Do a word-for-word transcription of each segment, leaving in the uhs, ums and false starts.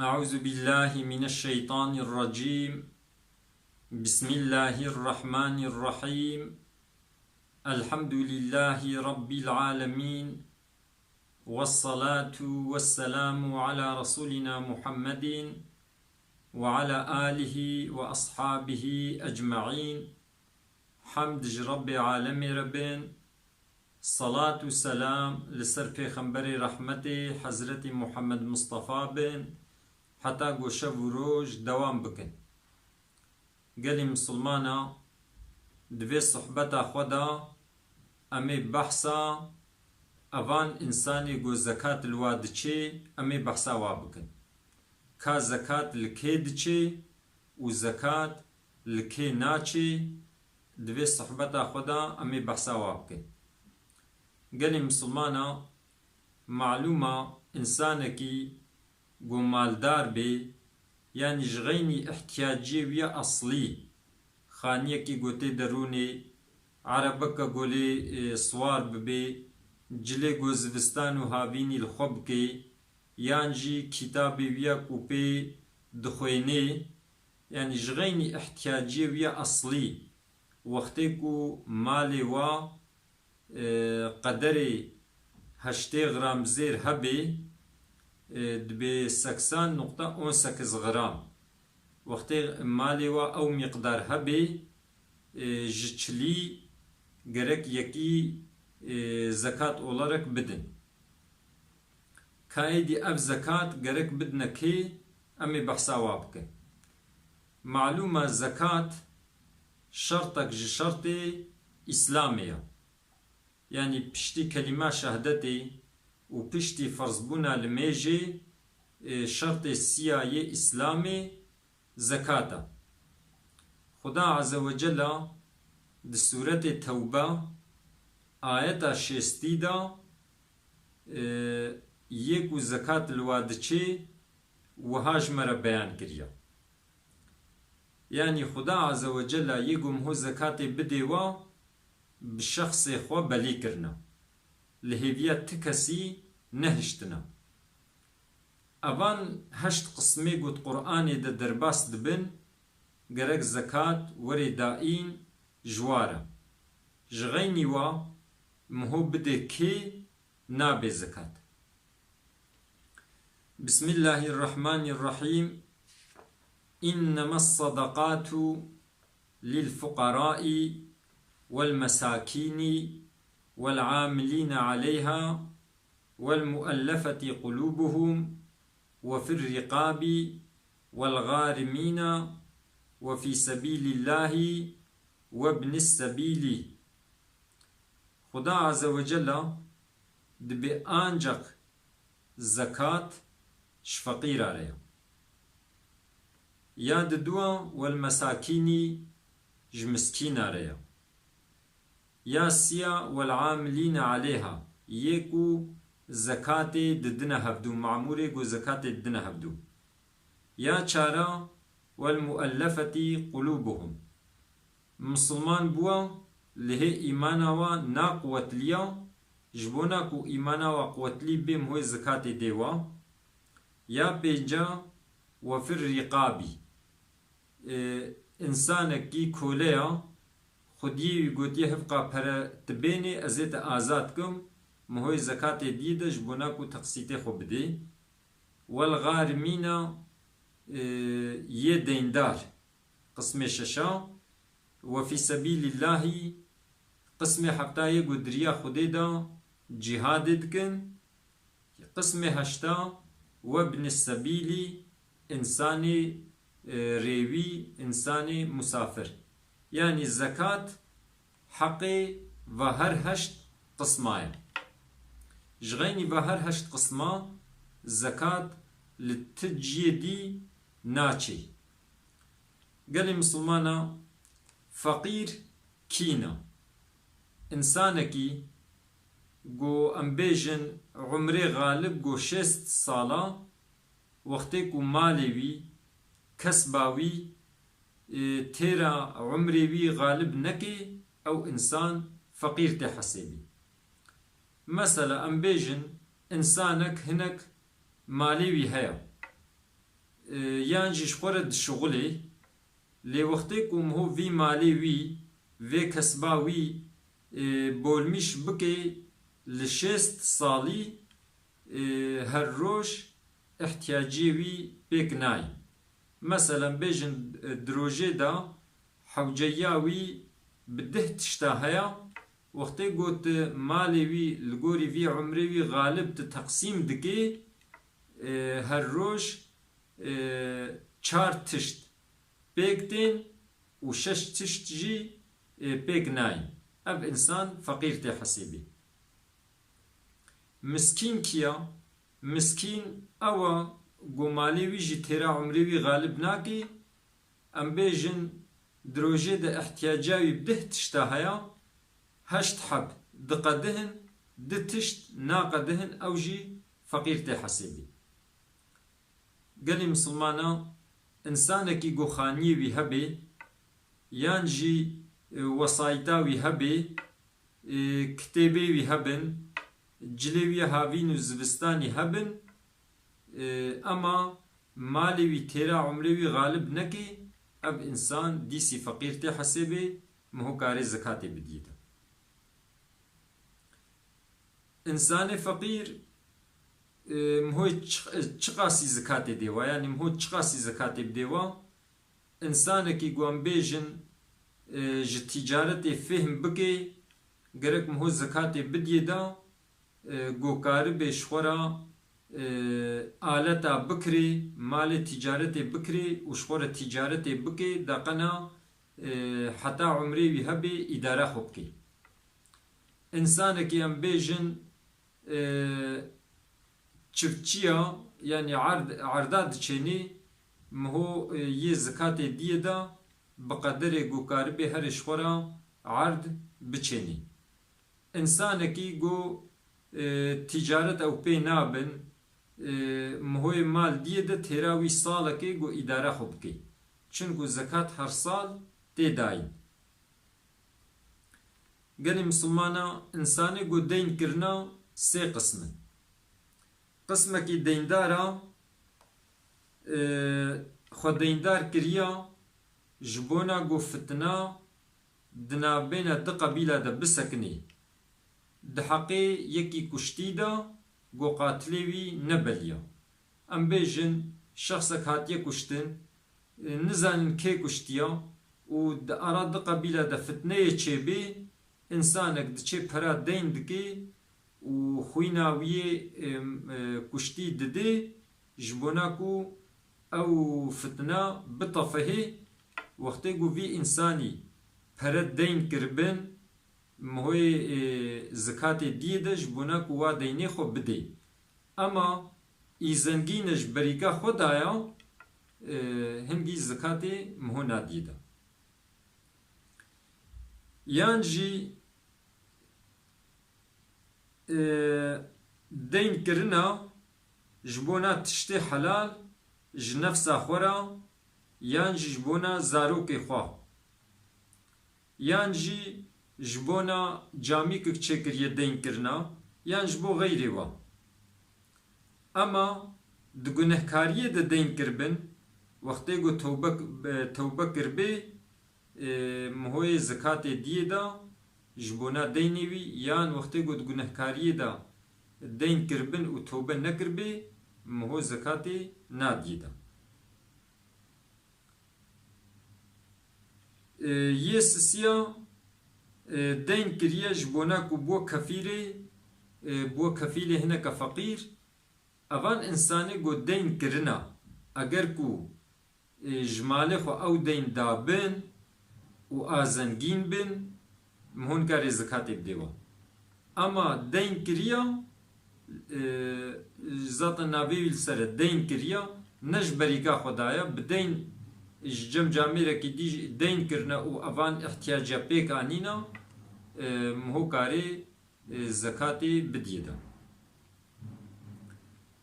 أعوذ بالله من الشيطان الرجيم. بسم الله الرحمن الرحيم. الحمد لله رب العالمين. والصلاة والسلام على رسولنا محمد وعلى آله وأصحابه أجمعين. Hemd ji Rebbê alemê re bin. Salat û selam li ser Pêxemberê rehmetê Hezretî Muhammed Mustafa bin, heta ku şev û roj dewam bikin. Gelî misilmana, di vê sohbeta xwe de em ê behsa evan însanê ku zekat li wa diçê, em ê behsa wa bikin. Ka zekat li kê diçê û zekat li kê naçê, di vê sohbeta xwe de em ê behsa wa bikin. Gelê misilmana, malûm a, însanekî ku maldar bê, yanî ji xeynî ihtiyaciyê wî ya eslî, xaniyekî ku tê derûnê, erebeke ku lê, e, siwar bibê, cilê ku zivistan û havînî li xwe bikê, yan jî kitabê wî ya ku pê dixwênê, yanî ji xeynî ihtiyaciyê wî ya eslî, wextê ku malê wa, e, qederê heştê gram zêr hebê, e, dibê seksan nokta on sekiz gram. Wextê malê wa ew miqdar hebê, e, ji çilî gerek yekî, e, zekat olarak bidin. Ka êdî ev zekat gerek bidine kê, em ê behsa wa bikin. Malûm e, zekat şertek ji şertê Îslamê ye. Yanî piştî kelîma şehdetê û piştî ferzbûna limêjê, e, şertê siya yê Îslamê zekat e. Xuda Azze ve Cella di sûretê Tewbe ayeta şêstî de, e, yê ku zekat li wa diçê, wiha ji me re beyan kiriye. Yanî Xuda Azze ve Cella yê ku miho zekatê bidê wa, bi şexsê xwe belî kirine. Li hêviya ti kesî nehiştine. Evan heşt qismê ku di Qur'anê de derbas dibin, gerek zekat werê dayîn ji wa re. Ji xeynî wa miho bidê kê, nabe zekat. بسم الله الرحمن الرحيم. إنما الصدقات للفقراء والمساكين والعاملين عليها والمؤلفة قلوبهم وفي الرقاب والغارمين وفي سبيل الله وابن السبيل. Xuda Azze ve Cella dibê ancak zekat ji feqîra re ye. Ya didua wel mesakînî ji miskîna re ye. Ya siya wel amilîne aleyha, yê ku zekatê didine hevdû, mamûrê ku zekatê didine hevdû. Ya çara, wel muellefetî qulûbuhum. Misilman bûwa, lihê îmana wa naquwetliya, ji bona ku îmana wa quwetlî bê, mihoyê zekatê dê wa. Ya pênca, we fir rîqabî. E, însanekî kole ya, xwediyê wî gotiye, hevqa pere tu bênê, ez ê te azad kim, mihoyê zekatê diyê de ji bona ku teqsîtê xwe bidê. Wel garimîna, e, yê deyndar, qismê şeşa, we fî sebîlîllahî, qismê hefta yê ku di riya Xwedê de cîhadê dikin, qismê heşta, we bini sebîlî, însanê, e, rêwî, însanê musafir. Yanî zekat heqê ve her heşt qisma ye. Ji xeynî ve her heşt qisma zekat li ti ciyê dî naçê. Gelê misilmana, feqîr kî ne? Însanekî ku em bêjin umrê xalib ku şêst sala, wextê ku malê wî, kesba wî, e, têra umrê wî xalib neke, ew însan feqîr tê hesêbî. Mesela, em bêjin, însanek hinek malê wî heye. e, yan jî ji xwe re dişixulê. Lê wextê ku miho vî malê wî, vê kesba wî, e, bolmîş bike, li şêst salî, e, her roj ihtiyaciyê wî pêk nayê. Meselen bêjin, e, di rojê de hewceya wî bi deh tişta heye, wextê ku tu malê wî li gorî vî umrê wî xalib tu teqsîm dikê, e, her roj, e, çar tişt pêk tên û şeş tişt jî, e, pêk nayên. Ev însan feqîr tê hesêbê. Miskîn kî ya? Miskîn ew e ku malê wî jî têra umrê wî xalib nake. Em bêjin di rojê de ihtiyaca wî bi deh tişta heye, heşt heb diqedihin, du tişt naqedihin, ew jî feqîr tê hesêbê. Gelî misilmana, însanekî ku xaniyê wî hebe, yan jî, e, wesayîta wî hebe, e, kitêbê wî hebin, cilê wî ya havîn û zivistanî hebin, e, ema malê wî têra umrê wî xalib neke, ev însan dîsî feqîr tê hesêbê, miho karê zikatê bidiyê de. Însanê feqîr, e, mihoyê çi, çiqasî zikatê dê wa, yanî miho çiqasî zikatê bidê wa? Însanekî ku em bêjin, e, ji tîcaretê fêhm bike, gerek miho zikatê bidiyê de, e, ku karibe ji xwe re, e, aleta bikirê, malê tîcaretê bikirê û ji xwe re tîcaretê bike, deqena, e, heta umrê wî hebe îdara xwe bike. Însanekî em bêjin, e, çiftçiya, yanî erd, erda diçênî, miho, e, yê zikatê diyê de bi qederê ku karibê herê ji xwe re erd biçênî. Însanekî ku, e, tîcaret ew pê nabin, e, mihoyê mal diyê de têra wî salekê ku îdara xwe bike. Çinku zekat her sal tê dayîn. Gelê misilmana, însanê ku deyn kirina sê qism in. Qismekî deyndar a, e, xwe deyndar kiriya ji bona ku fitina di navbêna du qebîla de bisekinê. Di heqê yekî kuştî de ku qatilê wî nebeliya. Em bêjin, şexsek hatiye kuştin, e, nizanin kê kuştiya û di ara du qebîla de fitneyê çêbê, însanek diçê pera deyn dike û xwîna wî yê, e, e, kuştî didê, ji bona ku ew fitna bitefihê, wextê ku vî însanî pere deyn kiribin, mihoyê, e, zikatê diyê de ji bona ku wa deynê xwe bidê. Ema î zengîne ji berîka xwe daya, e, hingî zikatê miho nadiyê de. Yan jî, e, deyn kirina ji bona tiştê helal ji nefsa xwe re yan jî ji bona zarokê xwe. Yan jî ji bona camîkek çêkiriye deyn kirina, yan ji bo xeyrê we. Ema di gunehkariyê de deyn kiribin, wextê ku tewbe, e, tewbe kiribê, e, mihoyê zikatê diyê de ji bona deynê wî, yan wextê ku di gunehkariyê de deyn kiribin û tewbe nekiribê, miho zikatê nadiyê de. E, yê sisiya, e, deyn kiriye ji bona ku bo kefîrê, e, bo kefîlê hineke feqîr. Evan însanê ku deyn kirina, eger ku, e, ji malê xwe ew deyn dabin û a zengîn bin, miho nikarê zikatê bidê wan. Ema deyn kiriya, e, zaten navê wî li ser e, deyn kiriya, ne ji berîka xwe daye, bi deyn ji cem camêrekî dî jî deyn kirine û evan ihtiyaciya pêk anîna, e, miho karê, e, zekatê bidiyê de.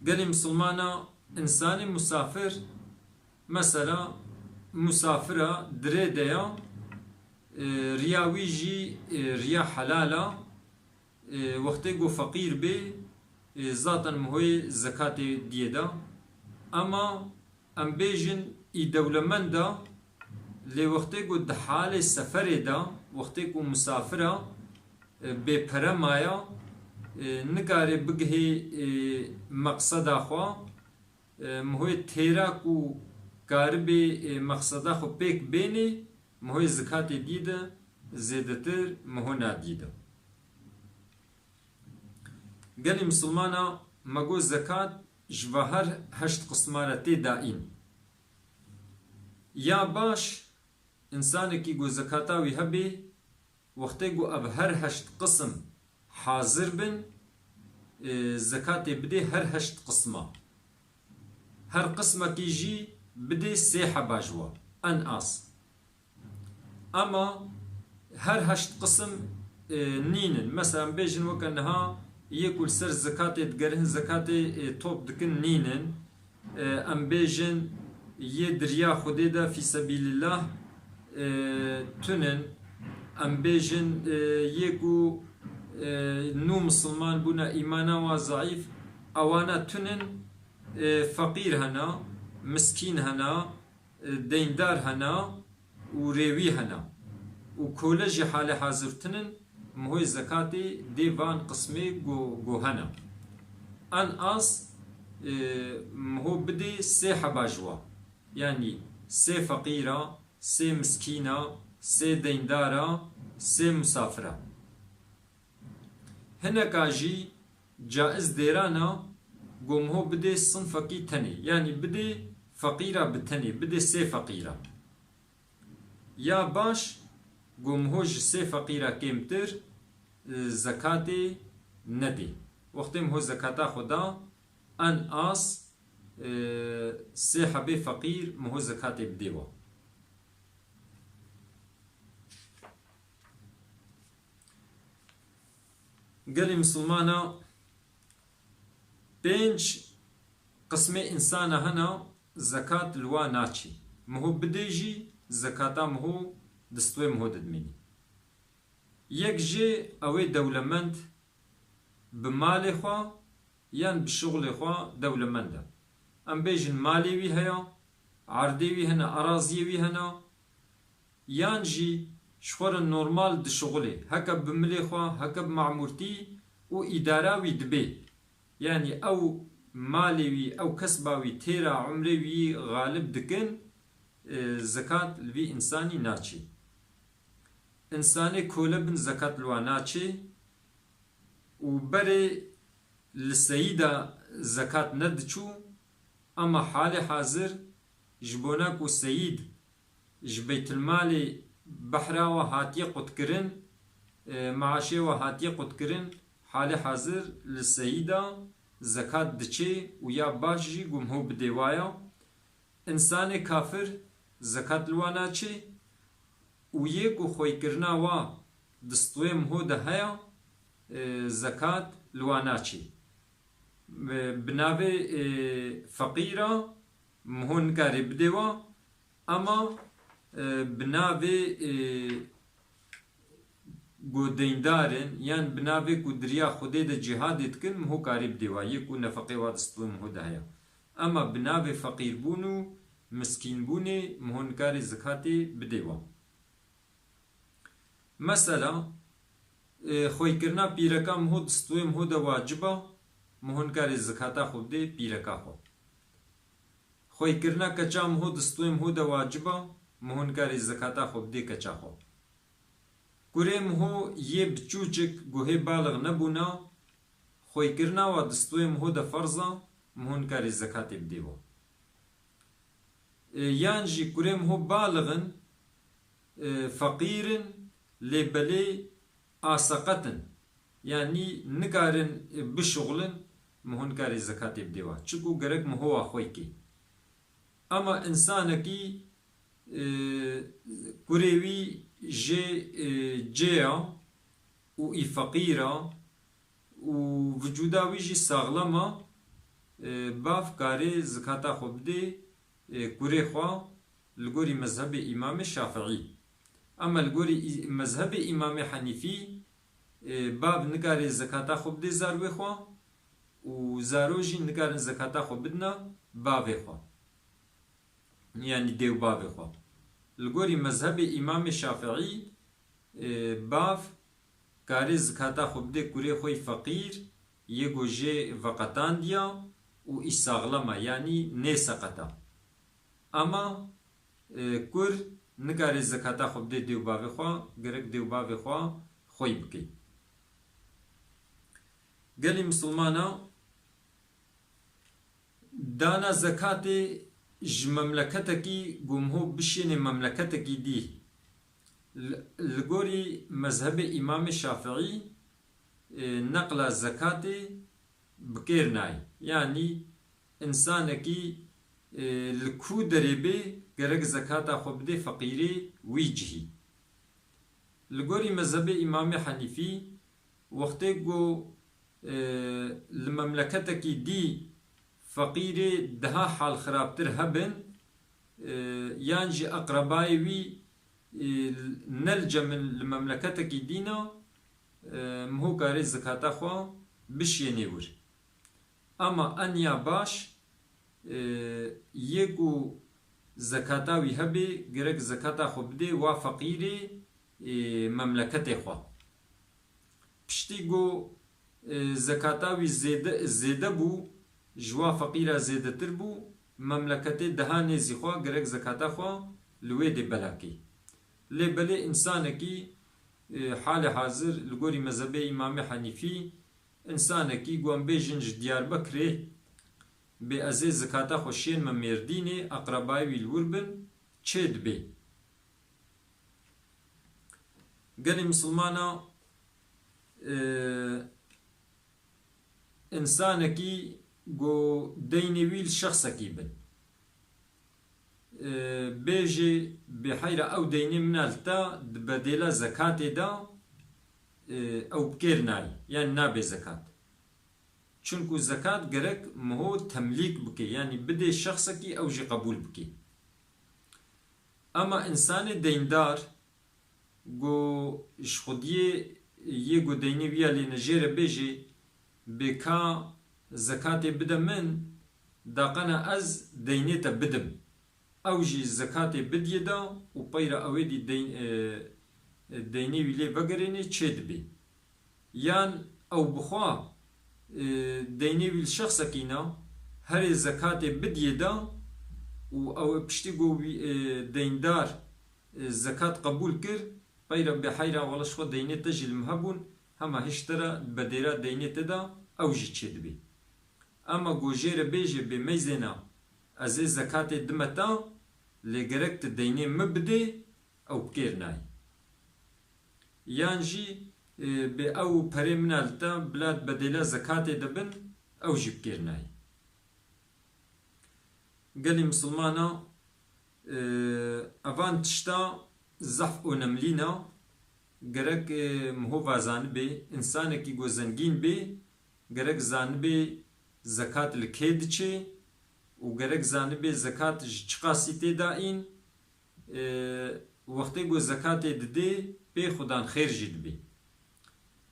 Gelê misilmana, însanê musafir, mesela musafira dirê de ya, e, riya wî jî, e, riya helal a, e, wextê ku feqîr bê, e, zaten mihoyê zekatê diyê de. Ema Em bêjin î dewlemend e, lê wextê ku di halê seferê de, wextê ku misafir e, e, bê pere maye, e, nikare bigihê, e, meqseda xwe, e, mihoyê têra ku karibê, e, meqseda xwe pêk bênê, mihoyê zikatê dî de zêdetir miho nadî de. Gelî misilmana me got zekat ji va her heşt qisma re tê dayîn. Ya baş, însanekî ku zekata wî hebê, wextê ku ev her heşt qisim hazir bin, e, zekatê bidê her heşt qisma. Her qismekî jî bidê sê heba ji wa, en az. Ama her heşt qisim, e, nînin. Mesela, em bêjin weke niha yê ku li ser zekatê digerin, zekatê, e, top dikin, nînin. E, em bêjin yê di riya Xwedê de fî sebîlillah, e, tunin. Em bêjin, e, yê ku, e, nû misilman bûne, îmana wa zeîf, ewana tunin, e, feqîr hena, miskîn hena, e, deyndar hena û rêwî hena. Û kole jî halê hazir tinin, mihoyê zekatê dê van qismê go, go hena. En az, e, miho bidê sê heba ji wa. Yanî sê feqîra, sê miskîna, sê deyndara, sê musafira. Hineka jî caiz dêran a, go miho bidê sinfekî tenê, yanî bidê feqîra bi tenê, bidê sê feqîra. Ya baş, go miho ji sê feqîra kêmtir, e, zekatê nedê. Wextê miho zekata xwe da, en az, e, sê hebê feqîr miho zekatê bidê wa. Gelê misilmana pênc qismê însana hena zekat li wa naçê. Miho bidê jî zekata miho di stûyê miho de dimînî. Yek jê ew ê dewlemend bi malê xwe yan bi şixulê xwe dewlemend e. Em bêjin malê wî heye, erdê wî hene, eraziyê wî hene, yan jî ji xwe re normal dişixulê, heke bi milê xwe, heke bi mamûrtî û îdara wî dibê. Yanî ew malê wî, ew kesba wî têra umrê wî xalib dikin, e, zekat li vî însanî naçê. Însanê kole bin zekat li wa naçê û berê li seyîda zekat nediçû, ama halê hazir ji bona ku seyîd ji beytilmalê behra we hatiye qutkirin, e, maaşê we hatiye qutkirin, halê hazir li seyîda zekat diçê û ya baş jî go miho bidê wa ya. Însanê kafir zekat li wa naçê û yê ku xwêkirina wa di stûyê miho de heye, e, zekat li wa naçê. E, bi navê, e, feqîra miho nikarê bidê wa, ama, e, bi navê, e, ku deyndar in, yan bi navê ku di riya Xwedê de cîhadê dikin, miho karê bidê wa, yê ku nefeqê wa di stûyê miho de heye. Ema bi navê feqîrbûn û miskînbûnê miho nikarê zikatê bidê wa. Mesela, e, xwêkirina pîreka miho di stûyê miho de wacib a, miho nikarê zikata xwe bidê pîreka xwe. Xwêkirina keça miho di stûyê miho de wacib a, miho nikarê zikata xwe bidê keça xwe. Kurê miho yê biçûçik ku hê balix nebûna, xwêkirina wa di stûyê miho de ferz a, miho nikarê zekatê bidê wa. E, yan jî kurê miho balix in, e, feqîr in, lê belê aseqet in. Yanî nikarin, e, bişuxulin, miho nikarê zekatê bidê wa. Çiku gerek miho wa xwêkê. Ema însanekî, e, kurê wî jê, e, cê ya û î feqîr a û vicûda wî jî saxlem a, e, bav karê zikata xwe bidê, e, kurê xwe li gorî mezhebê Îmamê Şafiî. Ema li gorî î-, mezhebê Îmamê Henîfî, e, bav nikarê zekata xwe bidê zarwê xwe û zaro jî nikarin zekata xwe bidina bavê xwe. yanî dêwbavê xwe. Li gorî mezhebê Îmamê Şafiî, e, bav karê zikata xwe bidê kurê xwe yî feqîr, yê ku jê veqetandiya û î saxlem e, yanî nêseqeta. Ama, e, kur nikare zekata xwe bidê dêwbavê xwe, gerek dêwbavê xwe xwey bike. Gelî misilmana dana zekatê ji memleketekî ku miho bişênê memleketekî dî. Li, li gorî mezhebê Îmamê Şafiî, e, neqla zekatê bi kêr nayê. Yanî, însanekî, e, li ku derê bê, gerek zekata xwe bidê feqîrê wî cihî. Li gorî mezhebê Îmamê Henîfî, wextê ku, e, li memleketekî dî feqîrê daha hal xirabtir hebin, e, yan jî eqrebayê wî, e, ne li cem in li memleketekî dîna, e, miho karê zikata xwe bişiyênê wir. Ama eniya baş, e, yê ku zekata wî hebê, gerek zekata xwe bidê wa feqîrê, e, memleketê xwe. Piştî ku, e, zekata wî zêde, zêde bû, ji wa feqîra zêdetir bû, memleketê daha nêzî xwe gerek zekata xwe li wê dê belakê. Lê belê însanekî, e, halê hazir li gorî mezhebê Îmamê Henîfî, însanekî ku em bêjin ji Diyarbekirê bê ez ê zikata xwe şênme Mêrdînê, eqrebayê wî li wir bin, çê dibê. Gelê misilmana, e, însanekî ku deynê wî li şexsekî bin, e, bêjê bê heyra ew deynê min a li te di bedêla zekatê de, e, ew bi kêr nayê, yanî nabê zekat. Çunku zekat gerek miho temlîk bike, yanî bidê şexsekî ew jî qebûl bike. Ema însanê deyndar, ku ji xwediyê yê ku deynê wî ya lê ne jê re bêjê, bê ka zekatê bide min, daqena ez deynê te bidim. Ew jî zekatê bidiyê de û peyra ew ê dî deyn-, e, e, deynê wî lê vegerênê çê dibê. Yan ew bi xwe, e, deynê wî li şexsekî ne, herê zekatê bidiyê de û ew ê piştî ku wî, e, deyndar, e, zekat qebûl kir, peyra bê heyra wele ji xwe deynê te jî li min hebûn, hema hişt te re di bedêra deynê te de ew jî çê dibê. Ema ku jê re bêjê bê meyzêna ez ê zekatê dime te, lê gerek tu deynê min bidê, ew bi kêr nayê. Yan jî, e, bê ew perê min a li te bila di bedêla zekatê de bin, ew jî bi kêr nayê. Gelî misilmana, e, evan tişta zehf onemlî ne, gerek, e, miho va zanibê, însanekî ku zengîn bê, gerek zanibê zekat li kê diçê û gerek zanibê zekat ji çiqasî tê dayîn, e, wextê ku zekatê didê, pê xudan xêr jî dibê.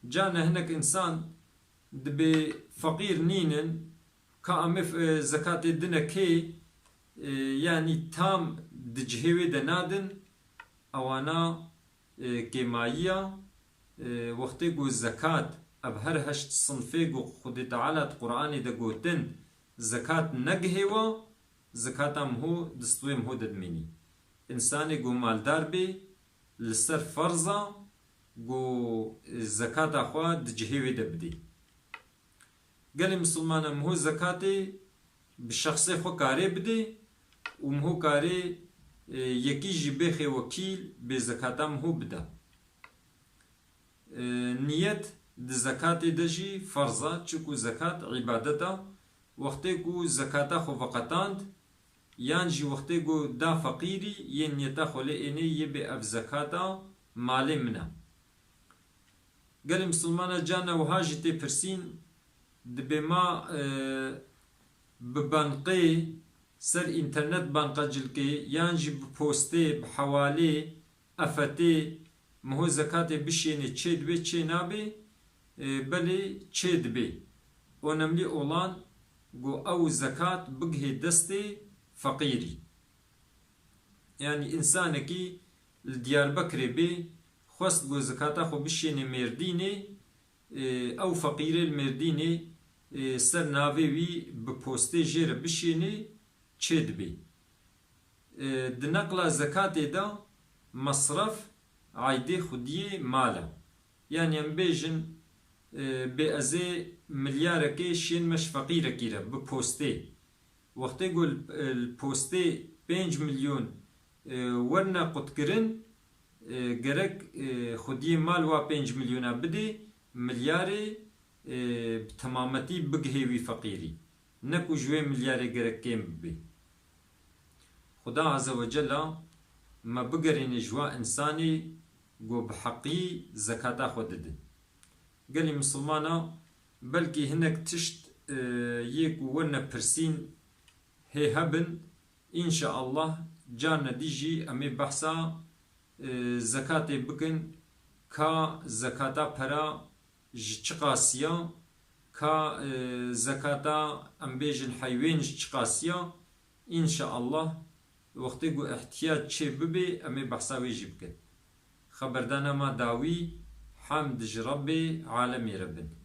Ca ne hinek însan dibê feqîr nînin, ka em ê, e, zekatê dine kê, e, yanî tam di cihê wê de nadin, ewana, e, kêmayiya, e, wextê ku zekat, ev her heşt sinfê ku Xwedê Teala di Qur'anê de gotin, zekat negihê wa, zekata miho di stûyê miho de dimînî. Însanê ku maldar bê, li ser ferz a ku zekata xwe di cihê wê de bidê. Gelê misilmana miho zekatê bi şexsê xwe karê bidê û miho karê, e, yekî jî bêxê wekîl bê zekata miho bida. E, niyet di zekatê de jî ferz a, çiku zekat îbadet a. Wextê ku zekata xwe veqetand, yan jî wextê ku da feqîrî, yê niyeta xwe lê ênê yê bê ev zekata malê min e. Gelê misilmana carna wiha jî tê pirsîn, dibê ma, e, bi banqê, ser înternet banqa cilkê, yan jî bi postê, bi hewalê, efetê, miho zekatê bişênê çê dibê, çê nabê, e, belê çê dibê. Onemlî olan ku ew zekat bigihê destê feqîrî. Yanî însanekî li Diyarbekirê bê, xwest ku zikata xwe bişênê Mêrdînê, e, ew feqîrê li Mêrdînê, e, ser navê wî bi postê jê re bişênê, çêdibê. E, di neqla zekatê de mesref aydê xwediyê mal e. Yanî em bêjin, e, bê ez ê milyarekê şênme ji feqîrekî re bi postê. Wextê ku li, li postê pênc milyon, e, werine qutkirin, e, gerek, e, xwediyê mal wa pênc milyona bidê, milyarê, e, bi temametî bigihê wî feqîrî. Ne ku ji wê milyarê gerek kêm bibê. Xuda Azze ve Cella me bigerîne ji wa însanê ku bi heqî zekata xwe didin. Gelî misilmana, belkî hinek tişt, e, yê ku werine pirsîn hê hebin, înşaallah carna dî jî em ê behsa, e, zekatê bikin, ka zekata pera ji çiqas ya, ka, e, zekata em bêjin heywên ji çiqas ya, înşaallah wextê ku ihtiyac çê bibê em ê behsa wê jî bikin. Xeberdana me dawî, hemd ji Rebbê alemê re bin.